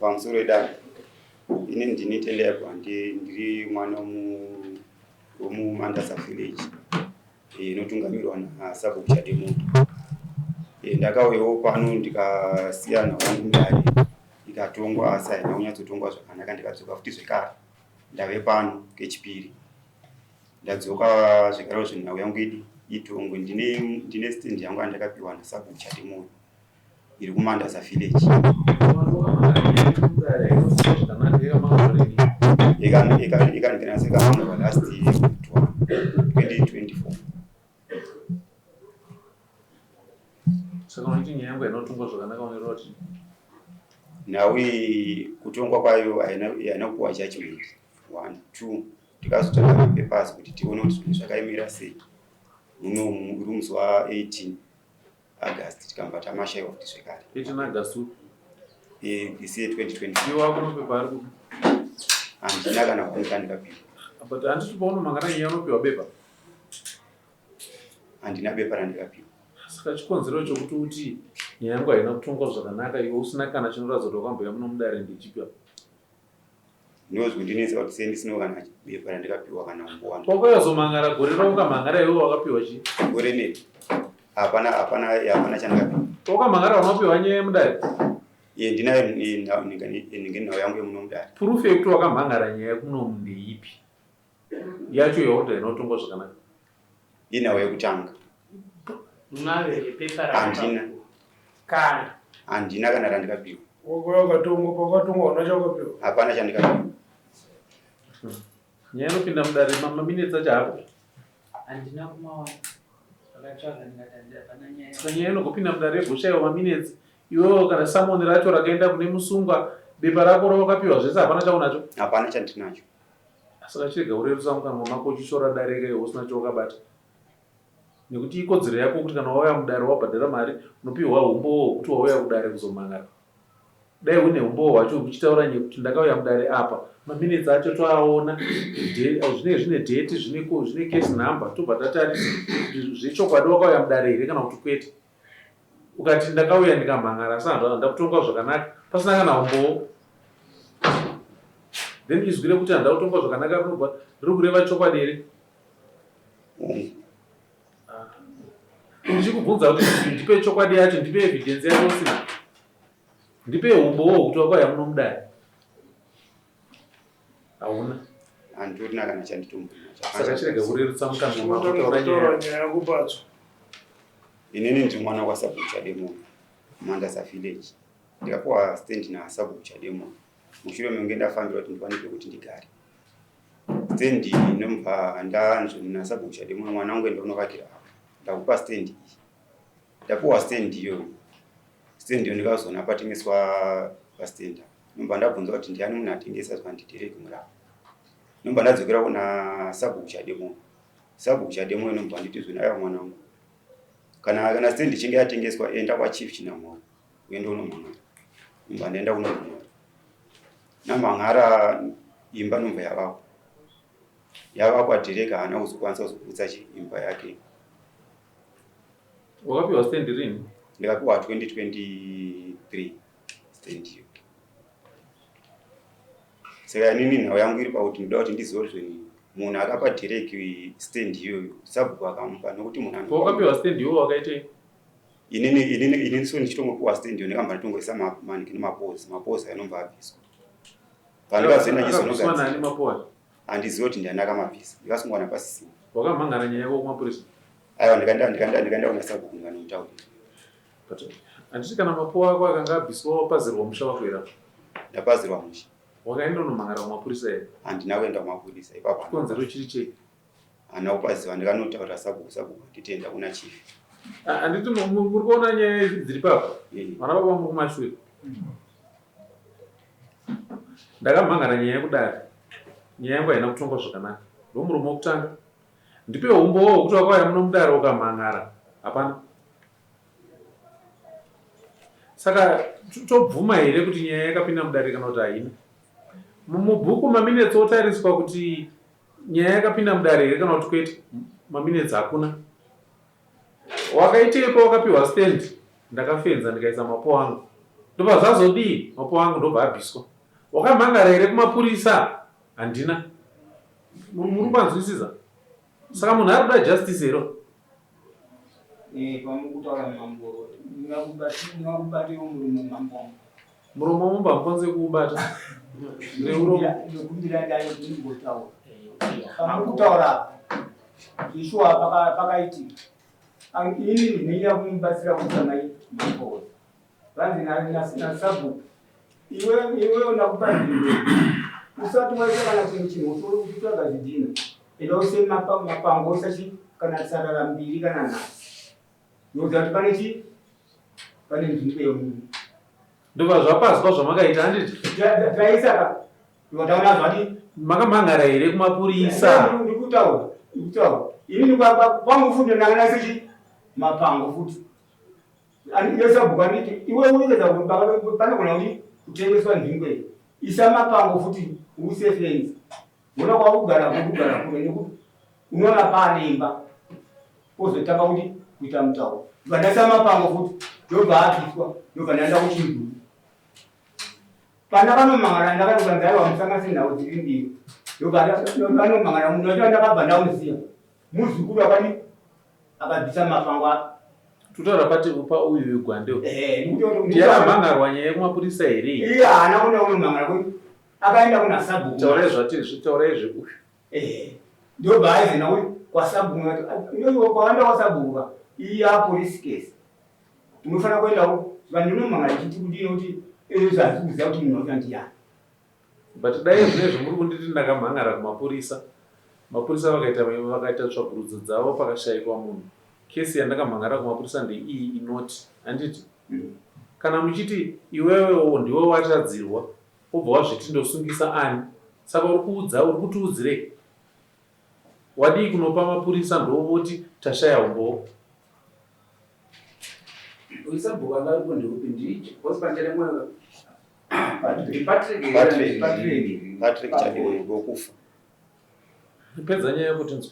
Pamusoro edare, ini ndini Tendai Gwande, ndiri mwana wemuMandasa village inotungamirwa nasabhuku Chademoto. Ndakauyawo pano ndikasiya nhau yangu mudare ikatongwa, asi haina kunyatsotongwa zvakanaka, ndikadzoka futi zvekare ndave pano kechipiri. Ndadzoka zvekare kuti nhau yangu idi itongwe. Ndine stand yangu yandakapiwa nasabhuku Chademoto iri kuMandaza village. Ikandikanasekamanurwa last year 2024. Saka unoiti nyaya yangu haina zvakanaka unoreva kuti nhau iyi kutongwa kwayo haina kupuwa judgment one two tikazotsvaga mapapers kuti tione kuti zvinhu zvakaimira sei muno uri musi wa 18 August tikabva tamashaiwa futi zvekare. 18 August upi? Eh, this year 2020. Iwe wako mapepa ari kupi? Handina kana kunika ndikapiwa. But handiti paunomangana nyaya unopiwa bepa? Handina bepa randikapiwa. Saka chikonzero chokuti uti nyaya yangu haina kutongwa zvakanaka iwe usina kana chinoratidza kuti wakambouya muno mudare ndechipi apa? Ndozvindinetsa kuti sei ndisina kana bepa randikapiwa kana umbowana. Wakazomangara gore raukamhangara iwe wakapiwa chii? Gore nei? Hapana hapana hapana chandikapiwa. Wakamhangara unopiwa nyaya yemudare? Iye ndinayo ninge nhau yangu yemuno mudare. Proof yekuti wakamhangara nyaya yekunomu ndeipi? Yacho yauri inotongwa zvakanaka. Inhau yekutanga. Unaro here pepa Handina. Kana. Handina kana randikapiwa. Wakatongwa pakatongwa hauna chawakapiwa. Hapana chandikapiwa. Nyaya inopinda mudare maminetsi acho hapo. Handina kumawana. Ndakatsvaga ndikati hapana nyaya. Saka nyaya inogopinda mudare yegoshayiwa maminetsi iwewo kana samoni racho rakaenda kune musungwa bepa rako rawakapiwa zvese hapana chaunacho. Hapana chandinacho. Saka chirega kurerutsa mukanwa mako uchishora dare iwe usina chawakabata. Nekuti ikodzero yako kuti kana wauya mudare wabhadhara mari unopiwa humbowo hwekuti wauya kudare kuzomhan'ara. Dai une humbowo hwacho uchitaura nyaya kuti ndakauya mudare apa maminutes acho toaona zvinenge zvine date zvine zvine case number tobva tatarisa kuti zvechokwadi wakauya mudare here kana kuti kwete. Ukati ndakauya ndikamhan'ara asi handina kutongwa zvakanaka pasina kana humbowo then izwi rekuti handina kutongwa zvakanaka rinobva riri kureva chokwadi here? Ndichikubvunza kuti ndipe chokwadi yacho, ndipe evidence yacho usina. Ndipe humbowo hwekuti wakauya muno mudare. Hauna. Handitorina kana chanditombonacho. Saka chirega kurerutsa mukanwa mako taura nyaya. Nyaya yako patsva. Inini ndiri mwana waSabhuku Chademona, Mandasa village. Ndikapuwa stand naSabhuku Chademona. Mushure mekunge ndafambira kuti ndiwane pekuti ndigare. Stand inobva ndanzwi naSabhuku Chademona, mwana wangu enda unovakira apa. Ndakupa stand iyi. Ndapuwa stand iyoyo. Stand iyo ndikazoona patengeswa pastand apa. Ndobva ndabvunza kuti ndiani munhu atengesa zvikanzi Derek Murapa. Ndobva ndadzokera kuna Sabhuku Chademona. Sabhuku Chademona inobva nditi zvino aiwa mwanangu kana kana stand ichinge yatengeswa enda kwaChief Chinamhora uende unomhan'ara. Ndobva ndaenda kunomhan'ara. Namhan'ara imba ndobva yavakwa. Yavakwa Derek haana kuzokwanisa kuzoputsa imba yake. Wakapiwa stand rini? Ndakapiwa 2023 stand iyo. Saka inini nhau yangu iri pakuti ndoda kuti ndizive kuti zveni munhu akapa Derek stand iyoyo sabhuku akamupa nokuti munhu anopa Wakapiwa stand iwo wakaitei? Inini inini inini so ndichitongopiwa stand iyo ndakambva nditongoisa maniki nemapozi mapozi anobva abviswa. Pandikazoenda Akabviswa nani mapozi? Handizivi kuti ndiani akamabvisa ndikasungowana pasisina. Wakamhan'ara nyaya yako kumapurisa? Aiwa ndikaenda ndikaenda ndikaenda kuna sabhuku ndikanomutaurira. But handiti kana mapuwa ako akanga abviswa wapazirwa musha wako here? Ndapazirwa musha. Wakaenda unomhan'ara kumapurisa here? Handina kuenda kumapurisa ipapo. Chikonzero chiri chei? Handina kupaziva ndikanotaurira sabhuku sabhuku anditi enda kuna chief. Handiti muri kuona nyaya idzi dziri papo? Vana baba muri kumashure. Ndakamhan'ara nyaya yekudare. Nyaya yangu haina kutongwa zvakanaka. Ndomurume wekutanga. Ndipe humbowo hwekuti wakauya muno mudare ukamhan'ara. Hapana. Saka tobvuma here kuti nyaya yakapinda mudare kana kuti haina? Mubhuku maminetsi otariswa kuti nyaya yakapinda mudare here kana kuti kwete. Maminetsi hakuna. Wakaitei pawakapiwa stand? Ndakafenza ndikaisa mapo angu. Ndobva zvazodii? Mapo angu ndobva abviswa. Wakamhangara here kumapurisa? Handina. Muri kupanzwisisa? Saka munhu ari kuda justice here? Eh, pamukutaura mambo, ndingakubatewo murume mambo. Muromo womumba hamukwanise kuubata. Neuromo. Ndokumbira dai ndimbotaura. Pamukutaura zveshuwa pakaitika. Ini ndinoida kumubatsira kuita mai mambo. Vanzi nasabhuku iwe iwe ndakupa nzvimbo usati waita kana chimwe chinhu uchitsvaga zvidhina enda use mapango oisa chi kana tsarara mbiri kana nhatu nokuti kuti pane chi pane nzvimbo yemunhu Ndobva zvapazwa zvamakaita handiti? Taisa ka taona zvati Makamhangara here kumapurisa? Ndikutaura ndikutaura inini kwangu futi ndanga ndaisa chi mapango futi Yesabhuku anditi iwe unoedza panogona kuti kutengeswa nzvimbo iyi isa mapango futi uise fenzi uona kwakugara kugara kure nekuti unoona paane imba ozotanga kuti kuita mutauro ndobva ndaisa mapango futi ndobva abviswa ndobva ndaenda kuchinduru pandakanomangana ndakanokanzi aiwa musanganise nhau dziri mbiri ndobva vanomangana munhu wacho ndakabva ndamuziva muzukuru akati akabvisa mapango ake Tutaura pati upa uyu uyu gwande uyu. Eh, ndikuti- Ndiye akamhan'arwa nyaya yekumapurisa here iyi? Iye haana kuenda kunomhan'ara kuti akaenda kuna sabhuku. Taurai zvatiri taurai zveuyu. Eh, ndobva aizoenda kuti kwasabhuku ndoiwo kwaenda kwasabhuku ka iyi yapolice case unofanira kuenda vandinomhan'ara chiti kudii nokuti izvo hazisi kuziva kuti munhu wacho ndiyani. But dai zvinezvi muri kunditi ndakamhan'ara kumapurisa, mapurisa vakaita vakaita tsvagurudzo dzavo pakashaikwa munhu. Kesi yandakamhan'ara kumapurisa ndeiyi inoti, handiti? Kana muchiti iwewewo ndiwe watadzirwa wobva wazviti ndosungisa ani? Saka uri kuudza uri kutiudzirei? Wadii kunopa mapurisa ndovoti tashaya umbowo? Uyu sabhuku anga aripo ndeupi ndichi because panjere mwoyo Patrick Patrick Chademo ndokufa. Pedza nyaya yako tinzwe.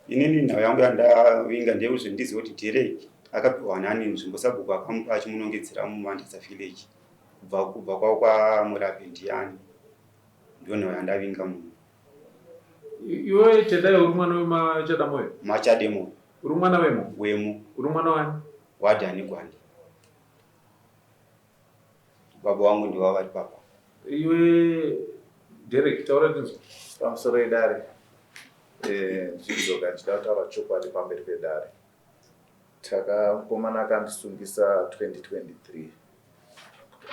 Inini nhau yangu yandavinga ndeyekuti ndizive kuti Derek akapiwa nani nzvimbo sabhuku akamupa achimunongedzera muMandisa village kubva kubva kwavo kwaMurape ndiyani ndiyo nhau yandavinga munhu. Iwe Tendai uri mwana wemaChadamoyo? Machademo. Uri mwana wemo? Wemo. Uri mwana wani? WaDani Gwande. Baba wangu ndivo vari papa. Iwe Derek taura tinzwe. Pamusoro edare eh, ndichinzoka ndichida kutaura chokwadi pamberi pedare. Taka mukomana akandisungisa 2023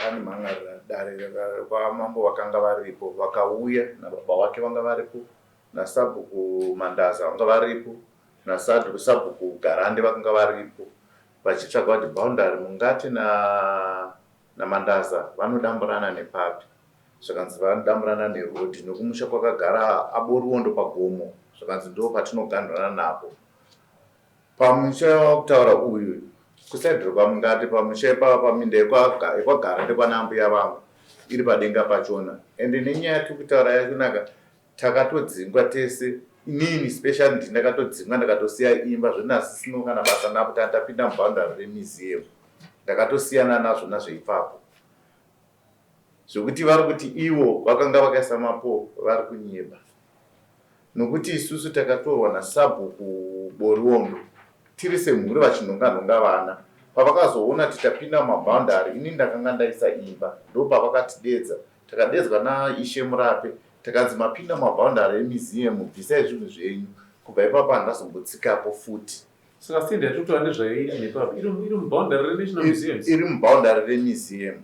animhan'arira dare kwamambo vakanga varipo vakauya nababa wake vanga varipo nasabhuku Mandaza vanga varipo nasabhuku Garande vakanga varipo vachitsvaga kuti boundary mungati na naMandaza vanodamburana nepapi zvakanzi vanodamburana neroad nekumusha kwakagara aboruondo pagomo zvakanzi ndo patinoganhurana napo pamusha wakutaura uyu kusaidhiro kwamungati pamusha ipapa paminda yekwagara ndekwana ambuya vangu iri padenga pachona ende nenyaya yatiri kutaura yakunaka Takatodzingwa tese inini specially ndini ndakatodzingwa ndakatosiya imba zvenasisino kana basa napo tanga tapinda muboundary remuseum ndakatosiyana nazvo nazvo ipapo zvekuti vari kuti ivo vakanga vakaisa mapo vari kunyeba nokuti isusu takatorwa nasabhuku Boriondo tiri semhuri vachinhonga nhonga vana pavakazoona kuti tapinda mumaboundary ini ndakanga ndaisa imba ndopavakatidedza Takadedzwa naIshe Murape takanzi mapinda mumaboundary emuseum bvisai zvinhu zvenyu. Kubva ipapo handazombotsikapo futi. Saka stand yatiri kutaura nezvayo iri nepapi? Iri iri muboundary reNational Museums? Iri muboundary remuseum.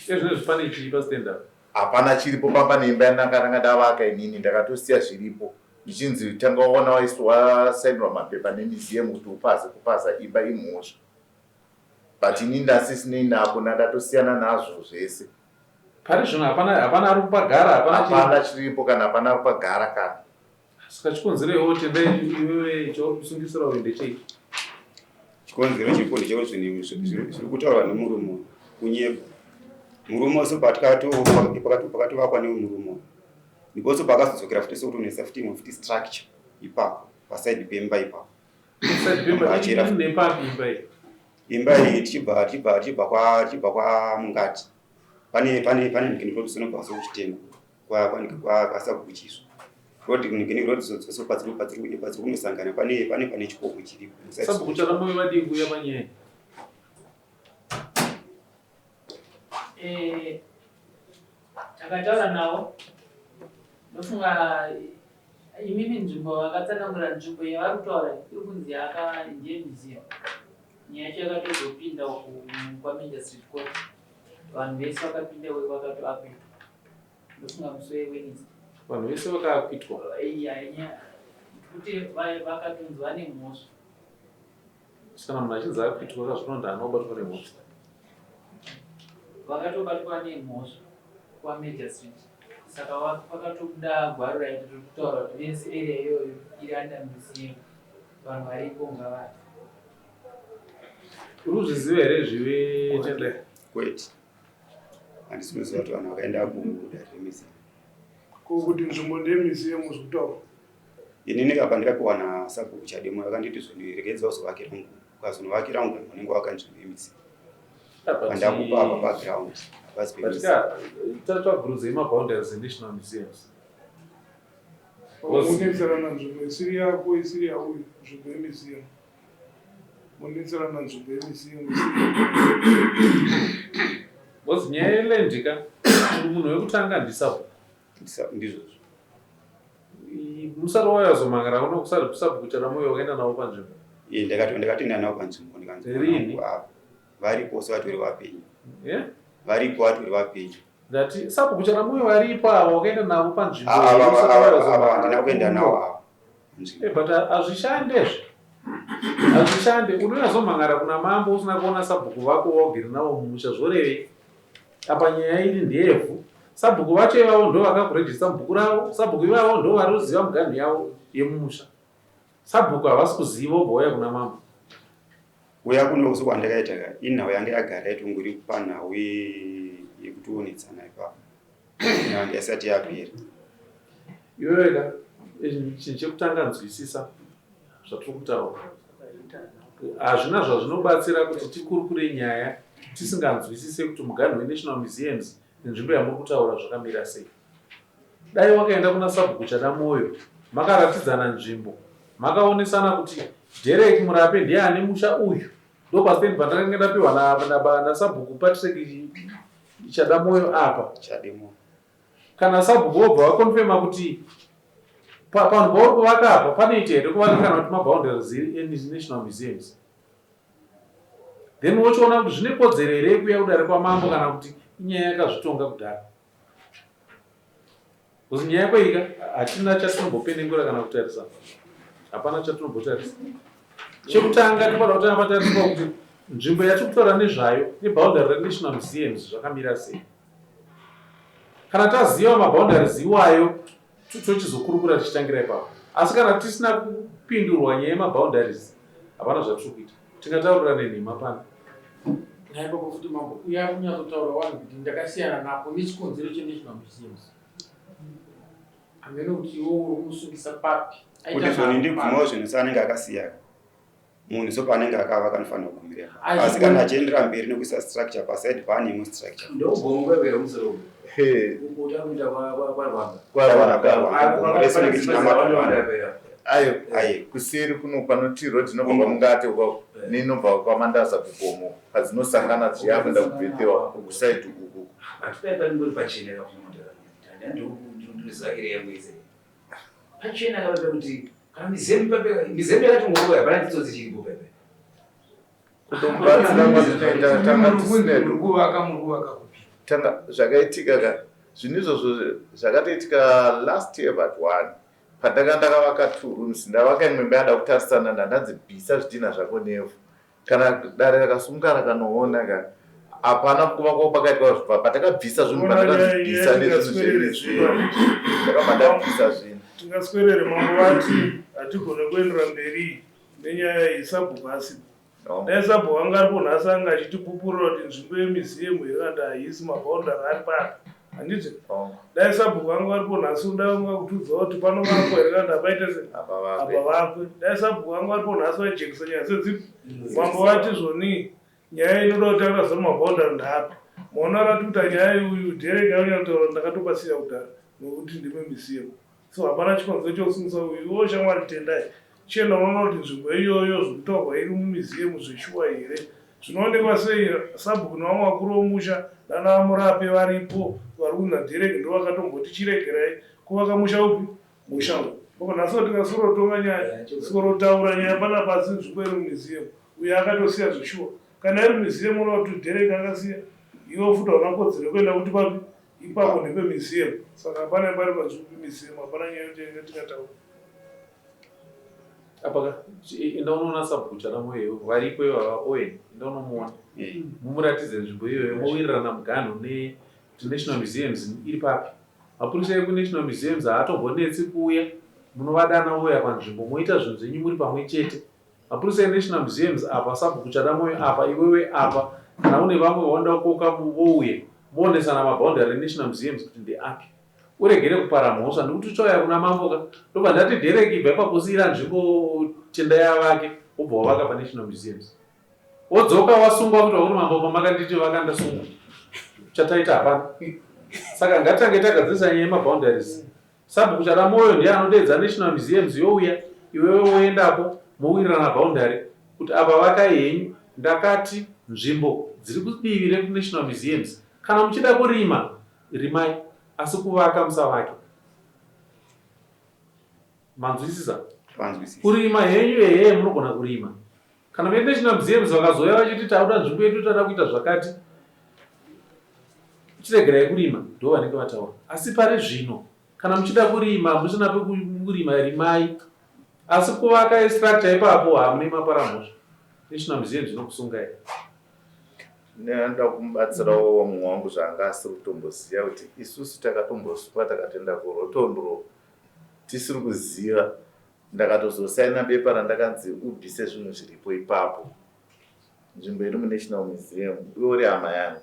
Ezvinezvi pane chii pastand apa? Hapana chiripo pamba neimba yandanga ndavaka inini ndakatosiya zviripo ndichinzi tanga waona wasainirwa mapepa nemuseum kuti upaze kupaza imba imhosva. But ini ndasisinei nako ndandatosiyana nazvo zvese. Pari zvino hapana hapana ari kupagara hapana hapana chiripo kana hapana ari kupagara kana. Saka chikonzero iwewe tendai iwewe chauri kusungisira uyu ndechei? Chikonzero chiripo ndechekuti zvinhu zviri kutaurwa nemurume uyu kunyepa. Murume wese pakatovakwa nemurume uyu ndiposo paakazodzokera futi sekutonetsa futi imwe futi structure ipapo paside pemba ipapo. Nepapi imba iyi? Imba iyi tichibva tichibva tichibva kwa tichibva kwa Mungati. Pane pane pane ndikini road sinobva sokuchitengo kwa kwa kwa kwasakuchiswa. Road ndikini road so padziri padziri padziri kunosangana pane pane pane chikoko chiripo. Sabhuku Chadamoyo vadii kuuya panyaya? Eh, takataura navo ndofunga imimi nzvimbo vakatsanangura nzvimbo yavari kutaura iri kunzi yaka ndiye museum. Nyaya yacho yakatozopinda kwaMajor Street Court, vanhu vese vakapinda vakatoakwitwa, ndofunga musi weWednesday. Vanhu vese vakaakwitwa? Iya, nyaya kuti vakatonzi vane mhosva. Kana munhu achinzi akwitwa kazvinonzi haana kubatwa nemhosva. Vakatobatwa nemhosva kwaMajor Street, saka vakatobuda gwaro raiti kutaura kuti vese area iyoyo iri under museum, vanhu varipo ngavati. Uri kuzviziva here zvive Tendai? Kwete, handisi kuziva kuti vanhu vakaenda kudare remuseum. Ko kuti nzvimbo ndeyemuseum zvekutaura? Inini apa ndikapiwa nasabhuku Chademo, vakanditi zvoni regedza uzovakira nguo, ukazonovakira nguo unenge waka nzvimbo yemuseum. Pandakupa apa paground hapasi pemuseum. But tatsvagurudzei maboundaries enational museums. Munetserana nzvimbo isiri yako, isiri yauyu, nzvimbo yemuseum. Munetserana nzvimbo yemuseum isiri. Because nyaya yeland ka, munhu wekutanga ndisabhuku. Ndizvozvo. Musati wayazomangara uno kusabhuku Chadamoyo wakaenda navo panzvimbo? Iye ndakatoenda navo panzvimbo ndikanzi Rini? ava varipo se vatori vapenyu. Yeah? Varipo vatori vapenyu. Ndati sabhuku Chadamoyo varipo ava, wakaenda navo panzvimbo Ava here usati ava handina kuenda navo ava. But hazvishandezve, hazvishande. Unonyazomhangara kuna mambo usina kuona sabhuku vako waugere navo mumusha, zvorevei? Apa nyaya iri ndeyevhu. Sabhuku vacho ivavo ndo vakakurejista mubhuku ravo, sabhuku ivavo ndo vari kuziva muganhu yavo yemumusha. Sabhuku havasi kuziva, wobva wauya kuna mambo. Uya kuno usiku kwandakaita ka, inhau yanga yagara itongori panhau yekutionetsana ipapo. Nyaya yanga isati yapera. Iwewe ka, chinhu chekutanga nzwisisa zvatiri kutaura. Hazvina zvazvinobatsira kuti tikurukure nyaya tisinganzwisise kuti muganhu weNational Museums nenzvimbo yamuri kutaura zvakamira sei. Dai wakaenda kuna sabhuku Chadamoyo, makaratidzana nzvimbo, makaonesana kuti Derek Murape ndiye ane musha uyu, ndopastand pandakanga ndapiwa nasabhuku Patrick Chadamoyo apa. Chadamoyo. Kana sabhuku wobva wakonfema kuti panhu pauri kuvaka apa panoita here kuvaka kana kuti maboundaries eNational Museums. Then wochiona kuti zvine kodzero here yekuuya kudare kwamambo kana kuti inyaya yakazvitonga kudhara. Because nyaya yako ika hatina chatinombopendengura kana kutarisa. Hapana chatinombotarisa. Chekutanga tinofanira kutanga patariswa kuti nzvimbo yatiri kutaura nezvayo neboundary reNational Museums zvakamira sei. Kana taziva maboundaries iwayo tochizokurukura tichitangira ipapo. Asi kana tisina kupindurwa nyaya yemaboundaries hapana zvatiri kuita. Tingataurirane nhema pano. Nhai baba futi mambo uya kunyatsotaura wani kuti ndakasiyana napo nechikonzero cheNational Museums. Hameno kuti iwe uri kumusungisa papi. Kuti zvoni ndibvumawo zvinhu seanenge akasiya munhu so paanenge akavaka anofanira kugumira ipapo. Asi kana achiendera mberi nekuisa structure paside paane imwe structure. Ndogongwe wera musoro. Ukuta kuita kwa Kwarwanda. Ayo, kuseri kuno panoti road inobva kwaMungate uko neinobva kwaMandaza kugomo padzinosangana dziya kuenda kuBethel kusaidi uku. Hatidai panongori pachena kakunotaura yangu ise. Pachena kapepe kuti kana mizembe pepe mizembe yakatongorowa hapana chitsotsi chiripo pepe. Kutomubatsira kwatinoita tanga tisine kuvaka muri kuvaka kupi? Tanga zvakaitika ka zvinhu izvozvo zvakatoitika last year but one pandanga ndakavaka 2 rooms, ndavaka imwe imba yada kutarisana, ndandanzi bvisa zvidhina zvako nevhu. Kana dare rakasumuka rakanoona ka hapana kuvakwa pakaitwa zvibva patakabvisa zvinhu, pandakanzi bvisa nezvinhu zvedu, ndakabva ndabvisa zvinhu. Tingaswerere mambo vati hatigone kuendera mberi nenyaya iyi sabhuku asipo. Dai sabhuku anga aripo nhasi anga achitipupurira kuti nzvimbo yemuseum yakati haisi maboundary ari papi. Handiti? Dai sabhuku vangu varipo nhasi dai vanga kutiudza kuti pano vakwa here kana apaite se apa vakwe. Dai sabhuku vangu varipo nhasi vaijekesa nyaya sedzipi. Mambo vati zvoni nyaya inoda kutanga zano maboundary ndaapi. Maona rati kuti nyaya uyu Derek aunyataura ndakatopasiya kudhara nokuti ndime museum. So hapana chikonzero chokusungisa uyu. Iwe shamwari Tendai, chienda unoona kuti nzvimbo iyoyo zvekutaurwa iri mumuseum zveshuwa here. Zvinoonekwa sei sabhuku nevamwe vakuru vomusha nana Murape varipo vari kunzi naDerek ndovakatomboti chiregerai kuvaka musha upi musha uyu. Koko nhasi tikasorotonga nyaya sikorotaura nyaya panapa asi nzvimbo iri mumuseum uyo akatosiya zveshuwa. Kana iri museum unoona kuti Derek akasiya iwe futi hauna kodzero yekuenda kuti papi ipapo ndepemuseum saka hapana pari panzvimbo pemuseum hapana nyaya yoti yatingataura. Apa ka enda unoona sabhuku Chadamoyo iwe variko ivava Owen enda unomuona mumuratidze nzvimbo iyoyo mowirirana muganhu ne kuti National Museums iri papi. Mapurisa ekuNational Museums haatombonetsi kuuya munovadana vouya panzvimbo moita zvinhu zvenyu muri pamwe chete. Mapurisa eNational Museums apa sabhuku Chadamoyo apa iwewe apa kana une vamwe vaunoda kukoka vouya moonesana maboundary eNational Museums kuti ndeapi. Uregere kupara mhosva nekuti uchauya kuna mambo ka ndobva ndati Derek ibva ipapo siira nzvimbo Tendai avake wobva wavaka paNational Museums. Wodzoka wasungwa kuti wakuti mambo pamakanditi vaka ndasungwa. Chataita hapana. Saka ngatitange tagadzirisa nyaya yemaboundaries. Sabhuku Chadamoyo ndiye anodeedza National Museums youya iwewe woendapo mowirirana boundary kuti apa vakai henyu ndakati nzvimbo dziri kudivi rekuNational Museums kana muchida kurima rimai asi kuvaka musavake. Manzwisisa? Kurima henyu ehe munogona kurima. Kana veNational Museums vakazouya vachiti takuda nzvimbo yedu tada kuita zvakati chiregerai kurima ndo vanenge vataura. Asi pari zvino kana muchida kurima musina pekurima rimai asi kuvaka structure ipapo hamune mapara mhosva. National Museums inokusungai. Ndinoda kumubatsirawo mumwe wangu zvaanga asiri kutomboziva kuti isusu takatombosungwa takatoenda kuRotondro tisiri kuziva. Ndakatozosaina bepa randakanzi ubvise zvinhu zviripo ipapo. Nzvimbo iri muNational Museum iwe uri hama yangu.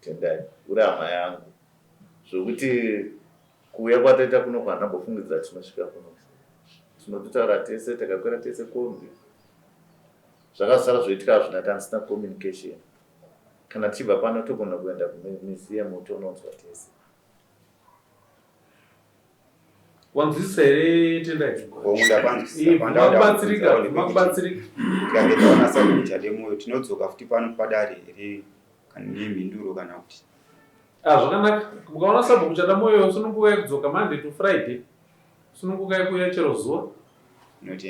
Tendai, uri hama yangu. Zvokuti kuuya kwataita kuno handambofungidzira tinosvika kuno. Tinototaura tese, takakwira tese kombi. Zvakazosara zvoitika hazvina tanisina communication. Kana tichibva pano togona kuenda kumuseum tononzwa tese. Wanzwisisa here Tendai? Hongu ndapanzwisisa. Makubatsirika, makubatsirika. Tikange taona sabhuku Chademoyo tinodzoka futi pano padare here kana nemhinduro kana kuti. Ah zvakanaka. Mukaona sabhuku Chadamoyo sunungukai kudzoka Monday to Friday. Sunungukai kuuya chero zuva.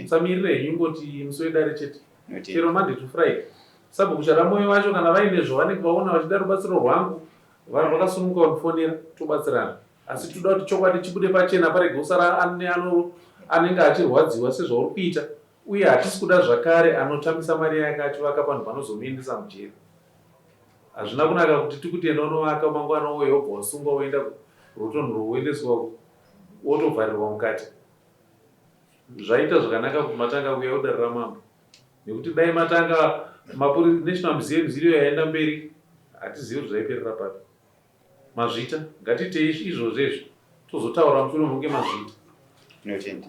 Musamirire henyu ngoti musi wedare chete. Chero Monday to Friday. Sabhuku Chadamoyo vacho kana vaine zvavanenge vaona vachida rubatsiro rwangu vanhu vakasununguka kundifonera tobatsirana. Asi toda kuti chokwadi chibude pachena parege kusara anenge achirwadziwa sezvauri kuita uye hatisi kuda zvakare anotambisa mari yake achivaka panhu panozomuendesa mujeri. Hazvina kunaka kuti tikuti enda unovaka mangwana uye wobva wasungwa woenda kuRotonhuro woendeswa wotovharirwa mukati. Zvaita zvakanaka kuti matanga kuuya kudare ramambo nekuti dai matanga mapuri National Museums iriyo yaenda mberi hatizivi kuti zvaiperera papi. Mazvita, ngatiitei izvozvo izvi tozotaura mushure mekunge mazviita. Tinotenda.